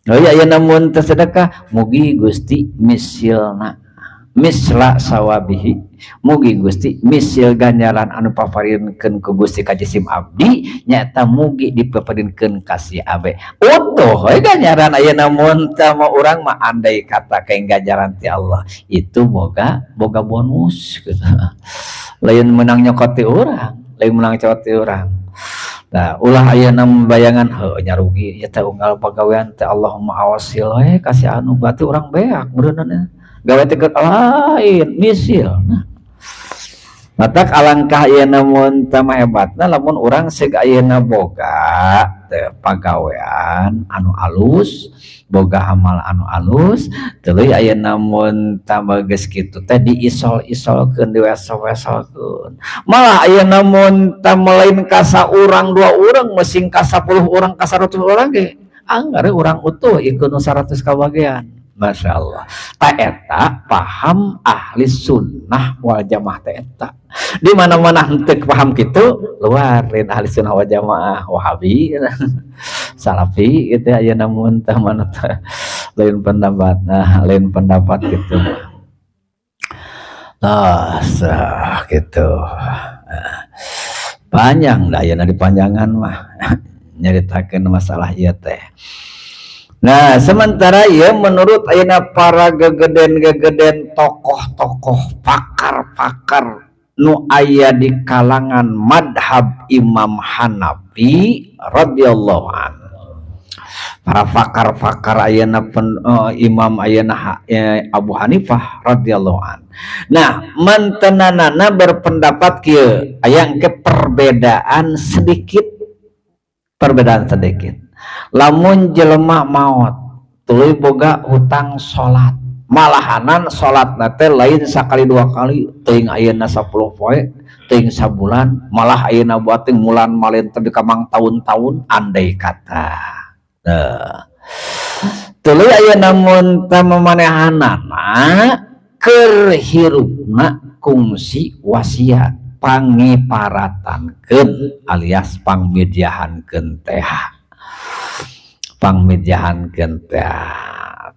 Speaker 1: Oh iya, namun teu sedekah, mugi Gusti misilna, misla sawabihi, mugi Gusti misil ganjaran anu paparinkeun ku Gusti ka jisim abdi nyaeta mugi dipaparinkeun ka si abe, utuh we ganjaran ayeuna mun teu mah. Urang mah andai kata kayak ganjaran ti Allah itu boga boga bonus gitu, lain menang nyokot ti urang, lain menang cokot ti urang. Nah, ulah ayeuna bayangan heuh nya rugi ieu teh unggal pagawean teh, Allahumma awasil we kasih anu batu urang beak meureunna gawe teh lain misil. Nah, matak alangkah ayeuna mun teh hebatna lamun urang seug ayeuna boga teh pagawean anu alus, boga amal anu alus, tuluy ayeuna mun tambah geus kitu teh diisol-isolkeun, diwesel-weselkeun. Malah ayeuna mun tambah lain ka saurang dua urang, mesing ka 10 urang, ka 100 urang ge anggar urang utuh ikut nu 100 kabagean. Masya Allah, ta eta paham ahli sunnah wal jamaah teh eta. Di mana-mana henteu paham kitu luar lain ahli sunnah wal jamaah, Wahabi, Salafi gitu ya. Namun tah mana teh lain pendapat, nah, lain pendapat gitu. Nah, sah gitu. Panjang dah ya, dipanjangan mah nyaritakeun masalah ieu teh. Nah, sementara ya menurut ayeuna para gegeden-gegeden, tokoh-tokoh, pakar-pakar nu aya di kalangan madhab Imam Hanafi radhiyallahu an. Para pakar-pakar ayeuna Imam ayeuna Abu Hanifah radhiyallahu an. Nah, mantenanana berpendapat kieu, aya ke perbedaan sedikit, perbedaan sedikit. Lamun jelema maot tuluy boga hutang salat, malahanan salat teh lain sakali dua kali, teuing ayeuna 10 poe, teuing sabulan, malah ayeuna buat mulan malin tepi ka mangtaun-taun andai kata. Nah, tuluy ayeuna mun teh mamanehanana keur hirupna kungsi wasiat pangiparatankeun alias pangmidiahankeun teh, pangmidiahankeun teh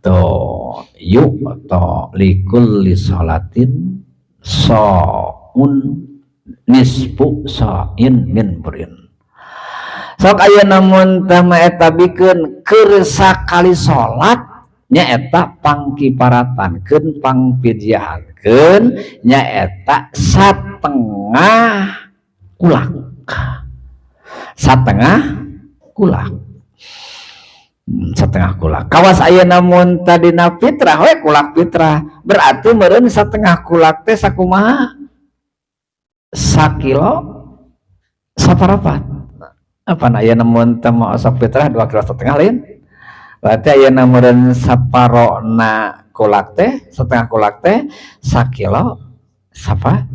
Speaker 1: tuh yu'ta likulli sholatin sa'un nisfu sa'in min burrin. Sok ayeuna mun teh mah eta bikeun keur sakali salat nyaeta pangkiparatankeun, pangpidiahankeun nyaeta satengah kulak, satengah kulak. Setengah kulak. Kawas ayeuna mun tadina fitrah we kulak fitrah, berarti meureun setengah kulak teh sakumaha? Sakilo saparapat. Apa na ayeuna mun teh mah osok fitrah 2,5 kilo lain? Berarti ayeuna meureun saparona kulak teh, setengah kulak teh sakilo sapa?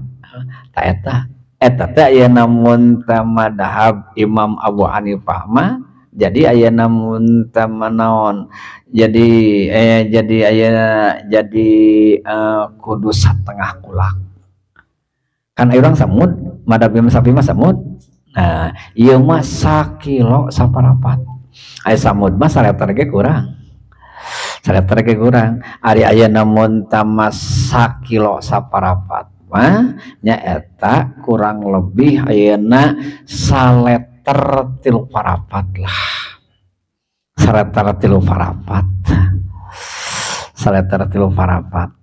Speaker 1: Ta eta. Eta teh ayeuna mun teh madhab Imam Abu Hanifah mah jadi ayeuna mun teh naon, jadi jadi ayeuna jadi kudu setengah kulak kan. Aya urang samud, madhab Imam Syafi'i mah samud. Nah, ieu mah sakilo saparapat. Aya samud mah saleter ge kurang, saleter ge kurang. Ari ayeuna mun tah mah sakilo saparapat mah nyaeta kurang lebih ayeuna saleter tilu parapat lah, saleter tilu parapat, saleter tilu parapat.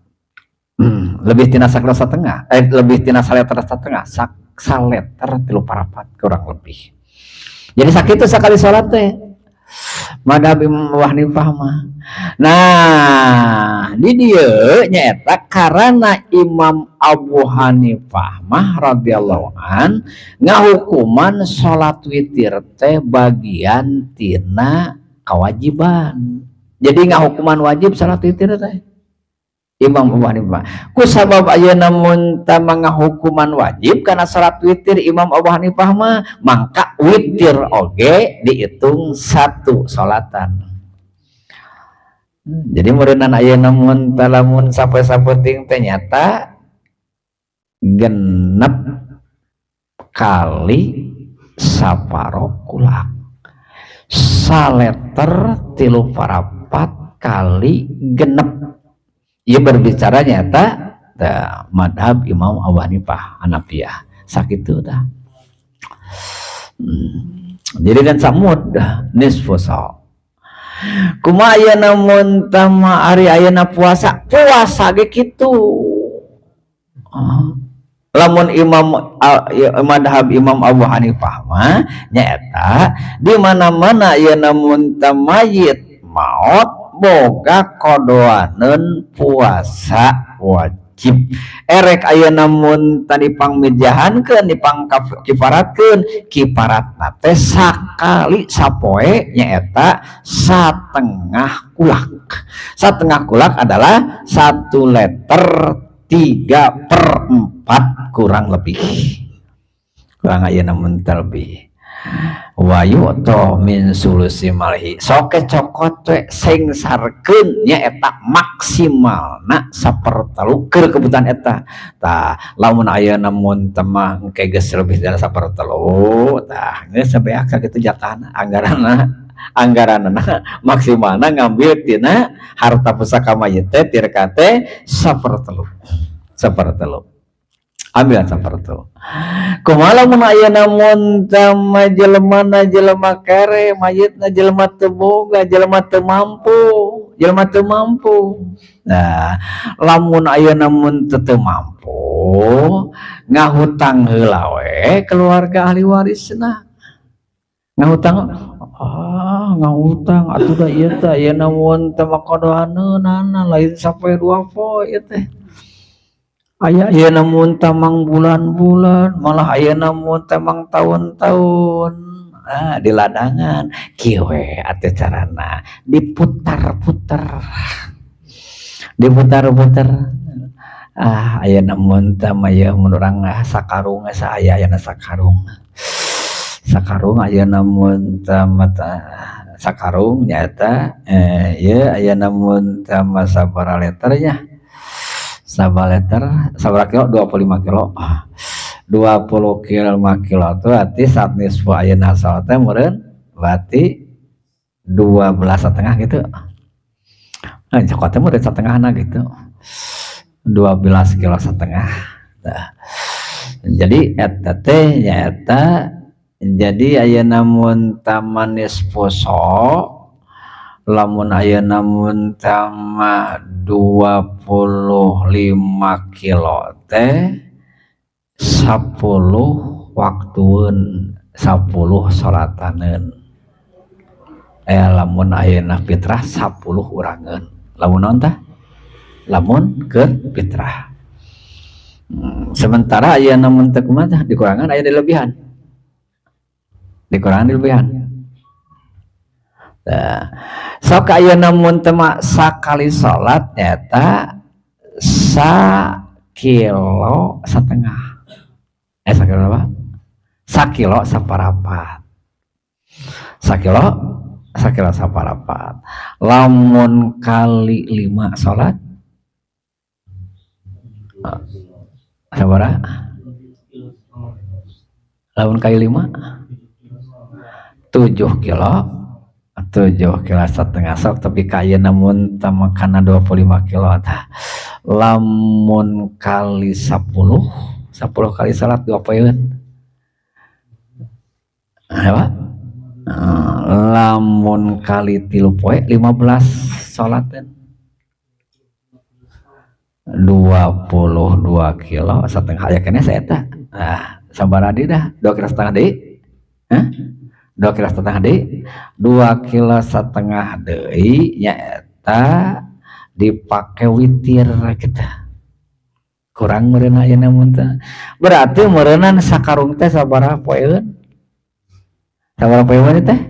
Speaker 1: Lebih tina sakilo setengah, lebih tina saleter setengah, saleter tilu parapat kurang lebih. Jadi sakitu sekali salat teh madhab Imam Abu Hanifah mah. Nah, di dieu nyaeta karena Imam Abu Hanifah mah radhiyallahu an ngahukuman salat witir teh bagian tina kewajiban. Jadi ngahukuman wajib salat witir teh Imam Abu Hanifah. Ku sabab ayeuna mun tah ngahukuman wajib karena salat witir Imam Abu Hanifah mah, mangka witir oge dihitung satu salatan. Jadi meureunan ayeuna mun tah lamun sampai sapenting teh nyata genep kali saparo kulak, saleter tilu parapat kali genep. Ia berbicara nyata da, madhab Imam Abu Hanifah Hanafiyah sakitu dah. Jadi dan samud nisfu sa. Kumaha ayeuna mun tah mah ari ayeuna puasa, puasa ge kitu. Oh. Lamun Imam madhab Imam Abu Hanifah mah nyaeta di mana-mana ya namun mayit maot boga qodoaneun puasa wajib, erek aya namun tadi pangmijahankeun, dipang kifaratkeun, kifaratna teh sakali sapoe, nyaeta satengah kulak. Satengah kulak adalah 1 liter 3/4 kurang lebih, kurang aya namun terlebih. Wa yu'ta min sulusi malihi, sok cokot we, sengsarkeun, nya eta maksimalna sapertelu keur kebutuhan eta. Tah, lamun aya namun temah engke geus lebih dari sapertelu, tah geus sabeak kitu jatahna. Anggaranna, anggaranna maksimalna ngambil tina harta pusaka mayit teh, tirka teh sapertelu, sapertelu, ambil sapertelu. Kumaha lamun aya namun tama jelemana jelema kere, mayitna jelema teu boga, jelema teu mampu, jelema teu mampu? Nah, lamun aya namun teu mampu, ngahutang heula we keluarga ahli warisna. Ngahutang, ah, ngahutang atuh da ieu teh aya namun teh qodoaneunana lain sapoe dua poe, ieu teh aya ieu namun tamang bulan-bulan, malah aya namun tamang tahun-tahun. Ah, di ladangan kieu we atuh carana, diputar-putar, diputar-putar. Ah, aya namun teh mah ieu mun urang, ah, sakarung aya, aya sakarung, sakarung aya namun teh mata sakarung nyaeta ieu aya namun teh mah sabaraha liternya, sabaraha liter, sabaraha kilo, 25 kilo, 20 kilo, 5 kilo tuh berarti saat nisfu ayeuna salat teh meureun berarti 12,5 gitu. Nah, cokotnya meureun setengahna gitu, 12 kilo setengah. Nah, jadi eta teh nyaeta jadi aya namun taman nisfu sha', lamun aya namun tama 25 kilo teh 10 waktuun, 10 salataneun. Lamun ayeuna fitrah 10 urangeun, lamun naon tah, lamun ke fitrah. Sementara aya namun teu kumaha tah, dikurangan aya dilebihan, dikurangan, dilebihan. Nah, sok aya namun teh mah sakali salat nyata sa kilo setengah, sakilo apa, sakilo saparapat, sakilo, sakilo saparapat. Lamun kali 5 salat sabaraha? Lamun kali 5, 7 kilo, 7 kilo setengah. Sok tapi kaya namun kana 25 kilo tah, lamun kali 10, 10 kali salat 2 poeun apa? Lamun kali 3 poe 15 salaten, 22 kilo setengah aya keneh saya tah. Nah, sabaraha deui dah? 2 kilo setengah deui. Hah? 2 kilo setengah deui, 2 kilo setengah deui nyaeta dipake witir kita kurang meureun ayeuna mun teh. Berarti meureunan sakarung teh sabaraha poeun, sabaraha poeun teh?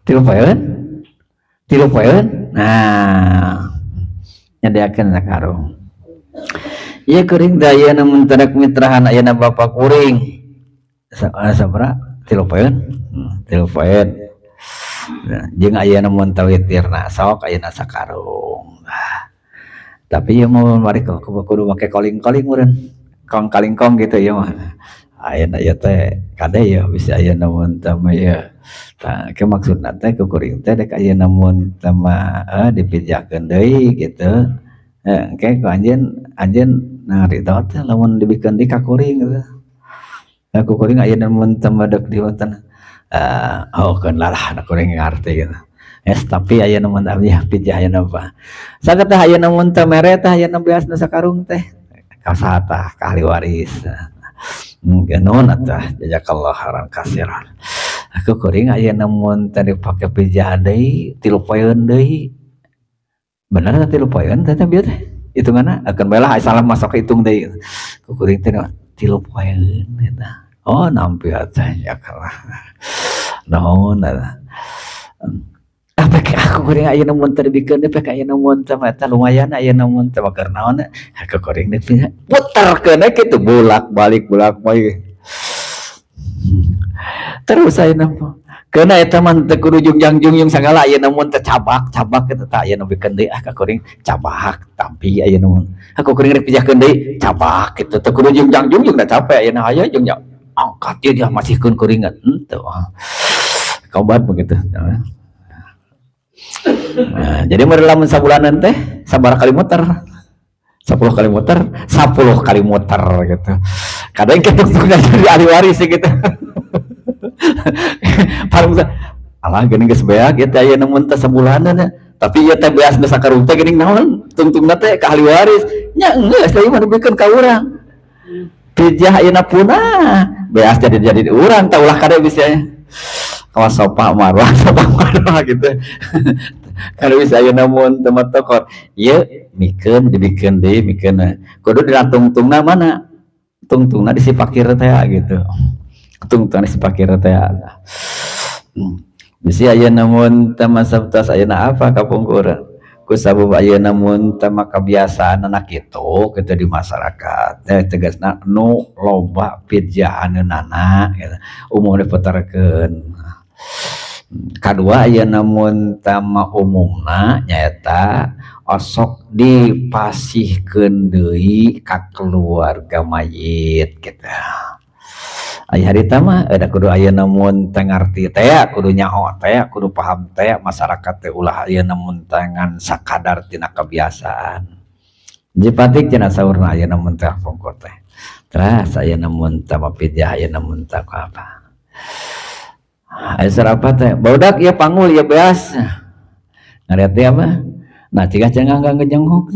Speaker 1: 3 poeun, 3 poeun. Nah, nyadiakeun sakarung ieu kuring da ayeuna mun teu mitrahan ayeuna bapak kuring sabaraha? 3 poeun, 3 poeun. Nah, jeung ayeuna mun teu witirna sok ayeuna sakarung. Nah, tapi ieu mah mari kudu make koling-koling meureun, kong kalingkong gitu ieu mah. Ayeuna ieu teh kade ya bisa ayeuna mun teh mah ieu. Tah, ke maksudna teh ku kuring teh dek ayeuna mun teh mah dipijakeun deui gitu. Engke ku anjeun, anjeun ngaridho teh lamun dibikeun deui ka kuring gitu? Nah, ku kuring ayeuna mun teh mah deuk diwonten oh keun lah, da kuring ngarti gitu. Es tapi ayeuna mun ya pijah ayeuna apa. Sakitu ayeuna mun teu mere teh ayeuna beasna sakarung teh. Ka saha tah? Ka ahli waris. Nuhun atuh, jazakallah khairan katsiran. Aku kuring ayeuna mun teh dipake pijahan deui 3 poeun deui. Bener teh 3 poeun teh bieu teh? Hitunganna akan bae lah, salah masuk hitung deui. Ku kuring teh 3 poeun eta. Oh, nampi teh ya kalah. Naon eta. Ah, pek aku kuring ayeuna mun teu dibikeun teh, pek ayeuna mun teh eta lumayan ayeuna mun teh keur naon aku kuring teh puterkeun kitu bolak-balik bolak-balik. Terus ayeuna mah keuna eta mah teu kudu jungjang jungjung sagala, ayeuna mun teh cabak cabak kitu tah, ayeuna bikeun deui, ah, ka kuring cabak tampi. Ayeuna mun aku kuring rek pijahkeun deui, cabak kitu, teu kudu jungjang jungjung da capek. Ayeuna aya jungjang angkat ieu dia masihkeun kuringan henteu kobat begitu. Nah, jadi mun lamun sabulanan teh sabaraha kali muter? 10 kali muter, 10 kali muter gitu. Kadang kita tuh jadi ahli waris gitu. Paling alah geuning geus beak gitu, aya mun teh sabulanan ya. Tapi ieu teh beas geus sakarung teh geuning naon tungtungna teh ka ahli waris. Nya geus deui mah dibikeun ka urang. Pijah ayeuna punah, beas jadi jadi urang tah, ulah kade bisa kawas sopa marwah sopa marwah gitu. Kalau bisa ayeuna mun teu tokor ieu mikeun dibikeun deui, mikeun kudu dina tungtungna mana tungtungna di si fakir teh gitu, tungtungna di si fakir teh. Bisi ayeuna mun teu masabtas ayeuna apa kapungkur ku sabab ayeuna mun teu mah kebiasaan anak itu gitu di masyarakat teh, tegasna nu loba pidjahaneunana gitu umum diputarkeun. Kadua, ayeuna mun tama umumna nyaeta osok dipasihkeun deui ka keluarga mayit gitu. Aya harita mah ada kudu ayeuna mun teu ngarti teh, kudu nyaho teh, kudu paham teh masyarakat teh, ulah ayeuna mun teh ngan sakadar tina kebiasaan. Jipatik cenah saurna ayeuna mun teh pungkur teh. Teras ayeuna mun teh mapijah ayeuna mun teh apa. Aya sarapat teh barudak ieu panggul ieu beas. Ngaliat dia mah. Nah, cigah cenah ngejenguk.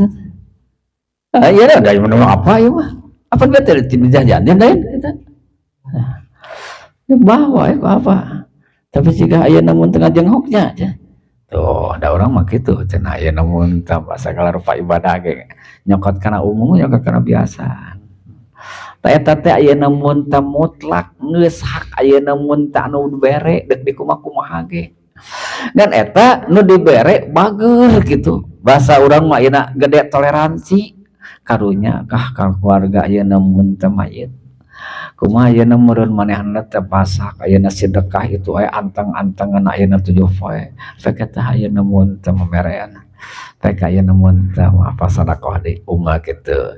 Speaker 1: Ah, iya dah, dari mana apa ieu mah? Apa dia teh tidak janjian lain eta. Nah, bawa ya apa? Tapi jika aya namun tengah jenghoknya aja. Tuh, ada orang mah gitu, cenah aya namun tambah segala rupa ibadah ge nyokot kana umum, nyokot kana biasa. Tah eta teh ayeuna mun teh mutlak geus hak ayeuna mun teh anu dibere deuk dikumaha-kumaha ge. Dan eta nu dibere bager gitu. Bahasa urang mah ayeuna gede toleransi. Karunya kah ka keluarga ayeuna mun teh mayit. Kumaha ayeuna meureun manehna teh pasak ayeuna sedekah itu aya anteng-antengan ayeuna 7 poe. Pek eta ayeuna mun teh memerean. Pek ayeuna mun teh apa sedekah di unggal kitu.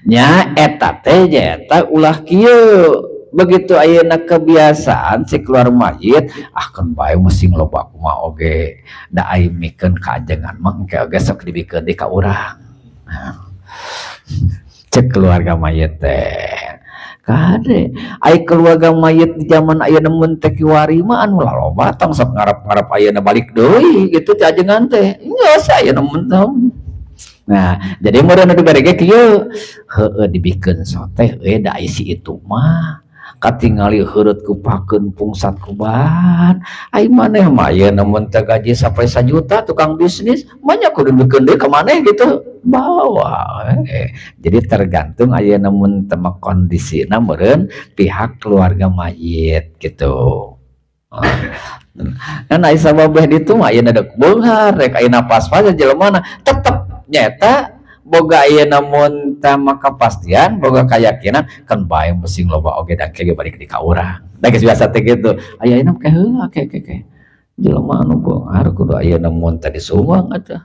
Speaker 1: Nya eta teh nyaeta ulah kieu. Begitu ayeuna kebiasaan si keluar mayit, ah, keun bae mesti loba kumaha oge da ai mikeun kaajengan mah engke oge sok dibikeun deui ka urang. Cek keluarga mayit teh. Kade ai keluarga mayit di zaman ayeuna mun teh kiwari mah anu laloba tong sok ngarep-ngarep ayeuna balik deui gitu ti ajengan teh. Geus ayeuna mun teh. Nah, jadi meureun nu dibere ge kieu, heueuh dibikeun sote euy da isi itu mah katingali heureut ku pakeun pungsat ku bahan. Ai maneh mah ayeuna mun teh gaji sampai 1 juta tukang bisnis banyak kudu dibikeun deui ka maneh gitu bawa. Jadi tergantung ayeuna mun teh mah kondisina meureun pihak keluarga mayit gitu. Kan ai sababeh ditu mah ayeuna deuk beunghar rek ayeuna pas-pas jelema tetep nyaeta boga ayeuna mun teh mah kepastian, boga keyakinan kan bae mesti loba oge da ke balik di ka urang da geus biasa teh gitu. Aya ayeuna ke heula ke ke ke jelema anu beunghar kudu ayeuna mun teh disumbang atuh.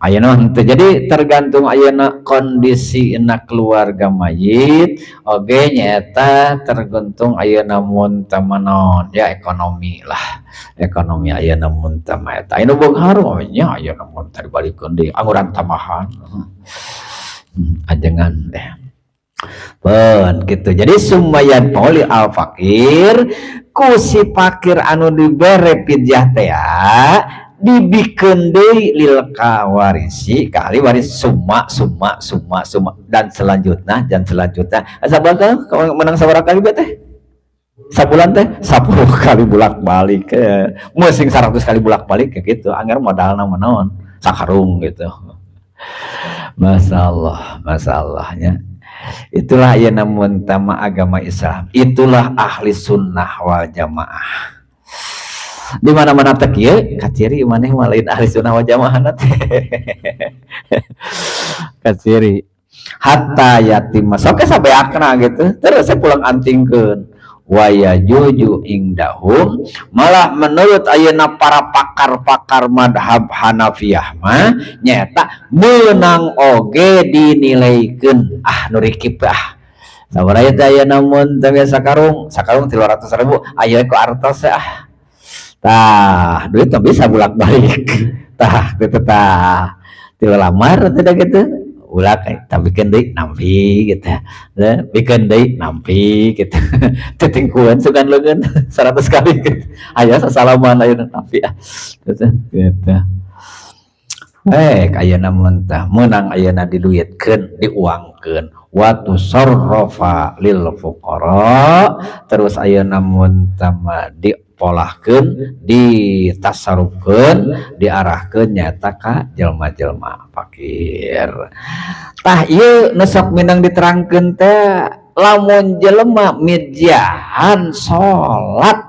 Speaker 1: Ayeuna mah henteu. Jadi tergantung ayeuna kondisina keluarga mayit oge nyaeta tergantung ayeuna mun teh mah naon ya, ekonomi lah, ekonomi ayeuna mun teh mah eta anu beunghar mah nya ayeuna mun teh dibalikeun deui angguran tambahan. Ajengan teh pun gitu. Jadi sumayan poli al fakir ku si fakir anu dibere fidyah teh. Dibikeun deui lil kawarisi, ka ahli waris, summa summa summa summa dan selanjutnya dan selanjutnya. Asa bakal menang sabaraha kali teh sabulan teh? 10 kali bolak-balik, musing 100 kali bolak-balik kayak gitu. Angger modalna mah naon, sakarung gitu. Masalah masalahnya itulah ya, namun tama agama Islam itulah ahli sunnah wal jamaah. Di mana-mana teh kieu, kaciri maneh mah lain ahli sunnah wal jamaah teh, kaciri. Hatta yatim sok sampai akna gitu, terus saya pulang antingkeun. Wa yajuzu indahum, malah menurut ayeuna para pakar-pakar madhab Hanafiyah mah nyata menang oge dinilaikeun. Ah, nu rikip ah, sabaraha teh ayeuna? Mun teh biasa sakarung, sakarung 300 ribu, aya ku artos ah. Tah, duit mah bisa bolak-balik. Tah, gitu tah, tilu lamar tidak gitu ulah, tapi bikin deui nampi gitu ya, bikin deui nampi gitu, tetingkuan sugan leungeun 100 kali gitu, aya sasalaman aya nampi ah gitu gitu. Eh, ayeuna mun tah meunang ayeuna diduitkeun, diuangkeun, wa tusarrafa lil fuqara. Terus ayeuna mun tah dipolahkeun, ditasarufkeun, diarahkeun nyata ka jelma-jelma fakir. Tah, ieu nu sok mindeng diterangkeun teh, lamun jelema mijahan salat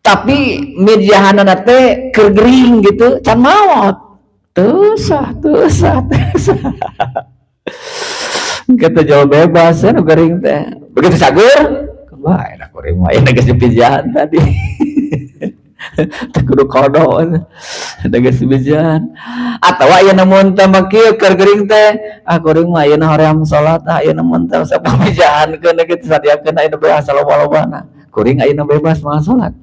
Speaker 1: tapi mijahanana teh keur gering gitu, can maot, teu sah, teu sah, teu sah. Kita jauh bebas ya nu gering teh. Begitu cager, wah, enak kuring mah, enak geus dipijahan tadi. Teu kudu qadha, da geus dipijahan. Atawa ayeuna mun teh mah kieu, keur gering teh, ah, kuring mah ayeuna hoream salat, ah, ayeuna mun teh sapamijahankeun kitu, sadiakeun ayeuna bebas loba-lobana. Kuring ayeuna bebas mah salat.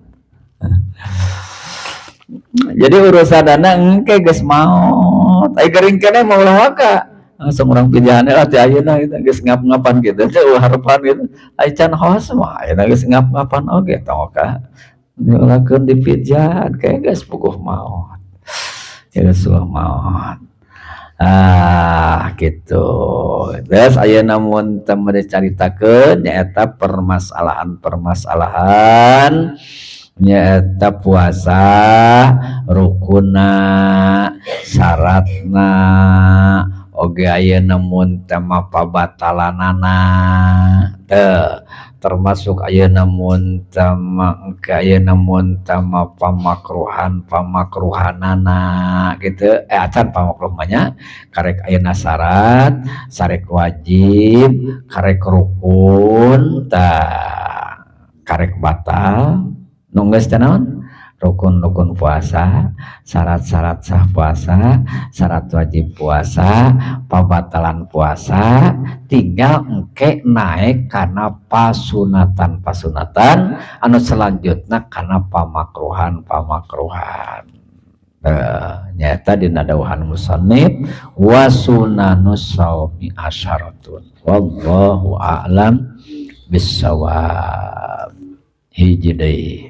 Speaker 1: Jadi urusanana engke geus maot. Ai gering keneh mah ulah waka. Langsung urang pijahan lah ti ayeuna gitu, geus ngap-ngapan gitu teh harapan gitu. Ai can hos mah ayeuna geus ngap-ngapan oge tong ka. Diulakeun dipijahan kayak geus puguh maot. Ya geus maot. Ah, gitu. Terus ayeuna mun teu dicaritakeun nyaeta permasalahan-permasalahan nyaeta puasa, rukunna, syaratna, oge ayeuna mun teh mah pabatalanana teu, termasuk ayeuna mun teh mah engke ayeuna mun teh mah pamakruhan pamakruhanana gitu. Eh, acan pamakruh mah nya, karek ayeuna syarat, sarek wajib, karek rukun, tah, karek batal. Nu geus teh naon? Rukun-rukun puasa, syarat-syarat sah puasa, syarat wajib puasa, pabatalan puasa, tinggal engke naik karena pasunatan-pasunatan anu selanjutnya karena pamakruhan-pamakruhan. Nyata dina dawuhan musannif wa sunanus shaumi asyaratun. Wallahu a'lam bissawab. Hiji deui.